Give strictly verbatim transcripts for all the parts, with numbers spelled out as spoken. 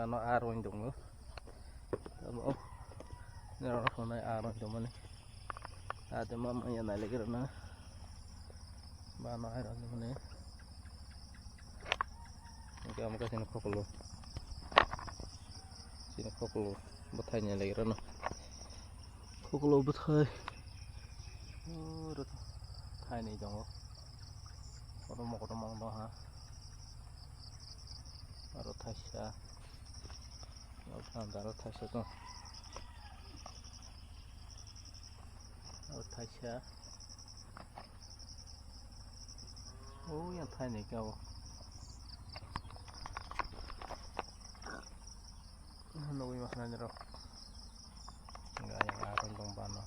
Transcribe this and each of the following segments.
Ano ar wng tongo. Tamo nirok hwnwi ar wng tongmani. Ate ma manya nai lagi rwna. Bano ar wng tongmani. Hwnkhe omo khe chini kokolo. Chini kokolo bwthai nai lagi rwna. Kokolo bwthai. Oro thainwi tongo. Kotorma kotorma wng tongkha. Aro thaisa. Aro thaisa tong. Aro thaisa. O yang thainwi khe abo. Nugui ma khnani rok. Gaya aron tong bano.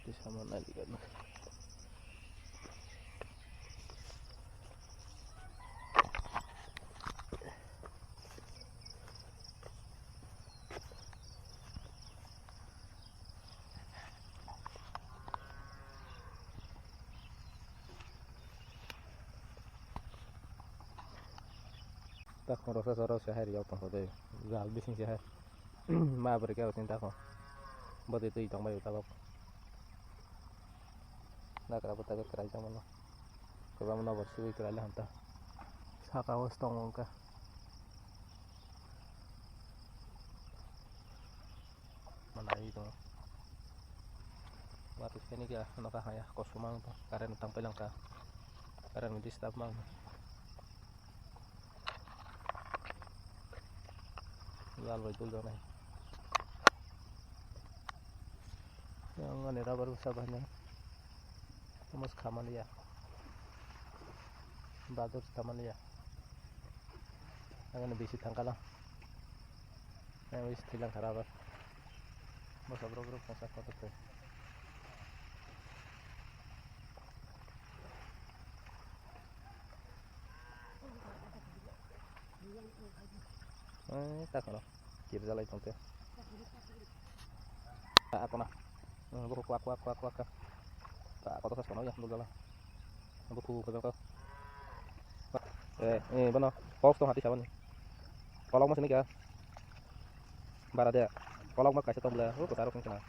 Di sama nai di kan. Takhorok sa chorok se hai riyok tongkha de, jal bising se hai. Ma bwrwi khe tini takhor. Bwtwi twi tongbai tabok. Nagra bwtwi kwrai tongmano. Kwbangma nokbar sibui kwrai le hamta. Saka o se tongo wngkha. Manai tongo. Watwi khaini khe nokha haya kosom ang tong, current tang pailangkha. Current disturb mang. Lal bai dul janai. Yang ani rubber bwsa bani. Tamo se khamani ya. Badur se khamani ya. Ang ani bisi thangkala. Ang bisi thwilang khara ba. Bosa bro bro khasa khata thwi. Eh, ta kono. Kirjalai tongte. Ta kona. Hmm, bo kwak, kwak, kwak, kwak, kwak. Ta koto sa kono ya, dul jala. Bo thu ko ko. Eh, eh, bono. Pok to hati sabani. Kolok mo sini ka. Bara de. Kolok mo kaisa tong bla. Oh, ko taro kong kena.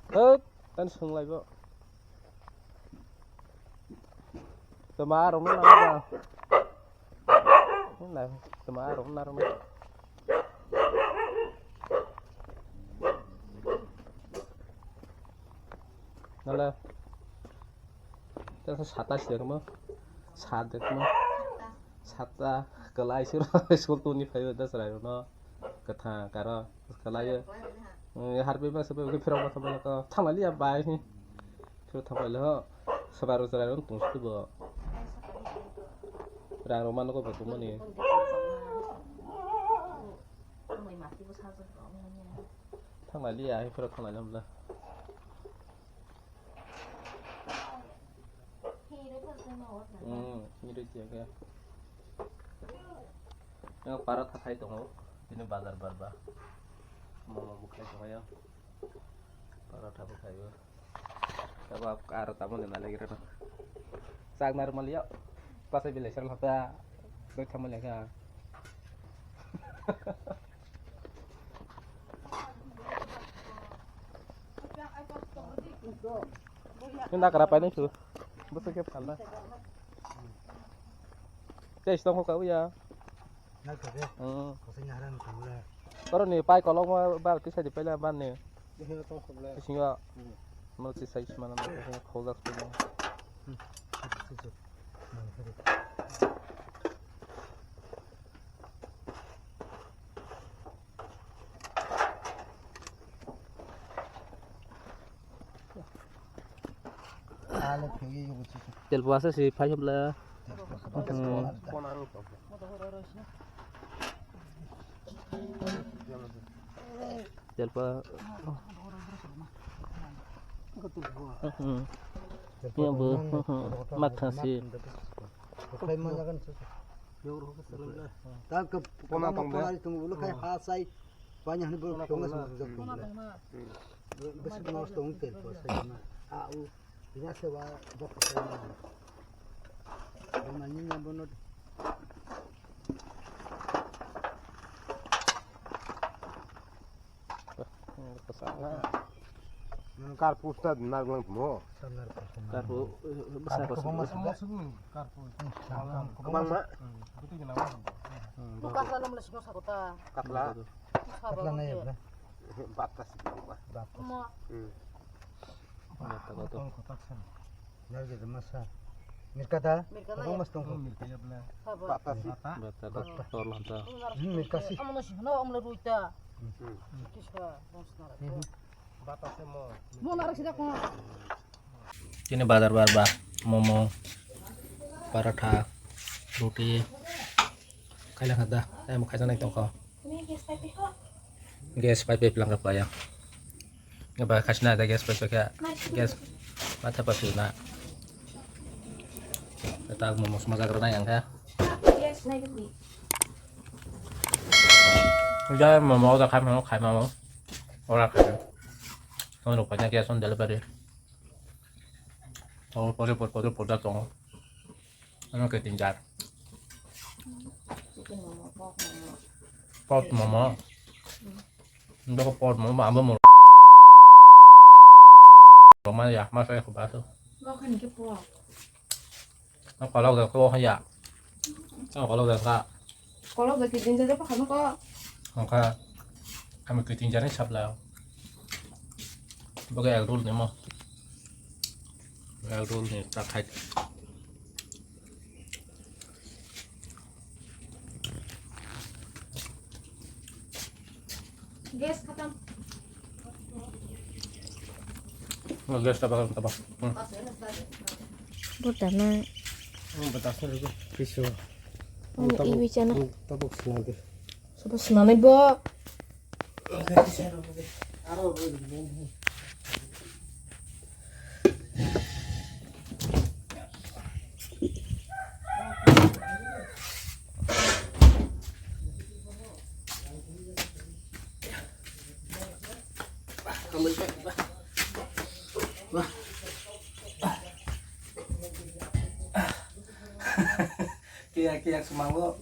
Hei, tani swnglaibo. Tama rokno nangba. Nai, tama rokno narwknai. Nale. Tesa sata si dekmo. Sat dekmo. Sata kwlai siro school tuni phaibo da chwrai rokno. Kwthang karo kwlai. Harbi ma sabai phirok ma sabai ko thamali ya bai. Phirok thamali ho. Sabai rok chwrai rok tungsi bo. Rang rok mano ko bo tumani. Thamali ya phirok thamali hamla. Hmm, ini dia ke. Yang para thakai tongo, ini bazar barba. Mama bukai tongo yang. Para thabu kaibo. Tabo aro tamo ni nalai gira. Sak nar maliya. Pasai bilai sar lata. Doi tamo leka. Ni nakra painai su. Bwswk khe phalna. Tei stong kho ka uya. Nakra khe. Hmm. Kosai nahara nang tangla. Oro ni pai kolok ma bar kisa di paila ban ni. Bisingo tong khobla. Bisingo. Hmm. Mo si sai sima na mo si khojak sima. Hmm. Telpo asa si phai hobla. Telpo. Hmm. Ya bo. Matha si. Pona tong de. Pona tong de. Bwswk nosto wng telpo sai na. A u bini se ba bok sai na. Bo na ni na bo no. Karpus ta narwklang tongmo. Karpus, eh, bwsa kosi. Karpus. Kwbangma. Bwkha sa lom le sino sa kota. Katla. Katla na yabla. Bapta si kwbangma. Mo. Hmm. Bapta koto. Narwklang masa. Mirka da? Mirka na ya. Mas tong. Mirka ya bla. Bapta si. Bapta. Bapta. Tor lanta. Hmm, mirka si. Amo no si no amle ruita. Hmm. Kisa, bos na. Hmm. Bapta se mo. Mo na sida ko. Tini bazar bar ba, momo, paratha, roti, khaila khada, em khaisa nai tongkha. Gas pipe lang ka paya. Ba khaisna da gas pipe kha, gas matha pa suna. Ta momo sma jagra nai ang kha. Ja momo da khai mo khai mo. Ora khai. Tong rok pa gas on delivery. Tongo, pore por, pore por da tongo. Ano kaiting jar. Pot momo. Ndo ko pot momo, abo mo. Roma ya, ma sai ko ba to. Ang kolok da ko ya. Ang kolok da ka. Kolok da kaiting jar pa khano ko. Angkha. Kami kaiting jar ni sabla. Bo ke egg roll ni mo. Egg roll ni ta khai. Gas khatam. Oh, gas tabak, tabak. Hmm. Bo dana. Hmm, batas na lagi. Piso. Ani iwi chana. Tabuk sinadi. Sobo sinani bo. Kiyak kiyak semango.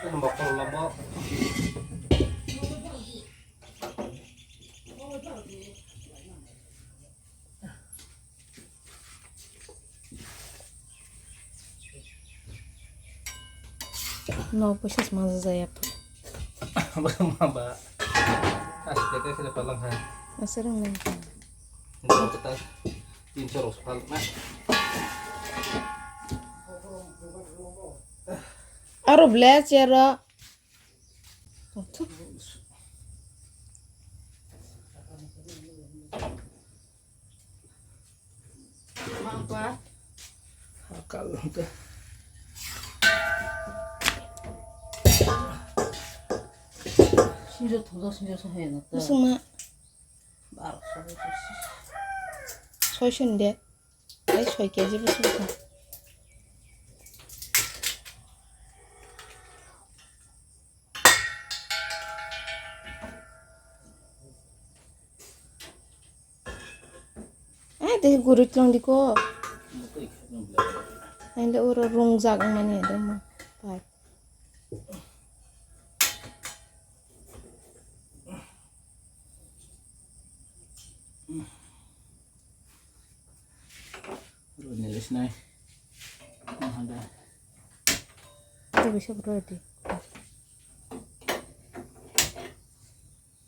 Lambok lambok. No, push is manza zaya. Ba ma ba. As kete sila palang ha. Asarang lang. Ini kita tin sero sepal na. Aro ble chero. Mangpa. Hakal te. Sinjo thodo sinjo sa hai na ta. Bisingma. Bar. Soi sin de. Ai soi K G bising sa. Ai, tei gurui tlang di ko. Ai, le oro rungjak mani, dong ma. Pai. Nai. Maha da. Itu bisa berarti.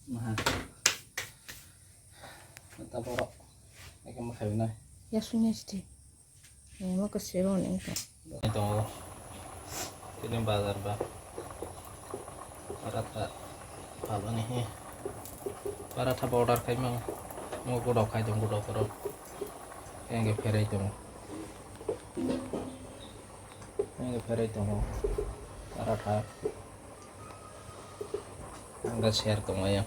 Maha. Mata borok. Eke makhai nai. Ya sunya sih. Ya mau ke siro nih. Tongo. Tini bazar ba. Paratha phalmani he. Paratha ba order khai mang. Mo gudok khai tong gudok korok. Engke pherai tongo. Engke pherai tongo. Paratha. Ang da share tongmaya.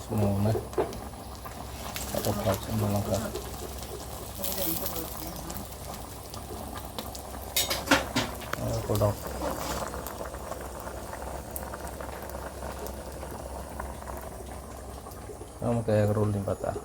Sumuna. Atau kalau saya melangkah. Eh, kodok. Kamu kayak rolling patah.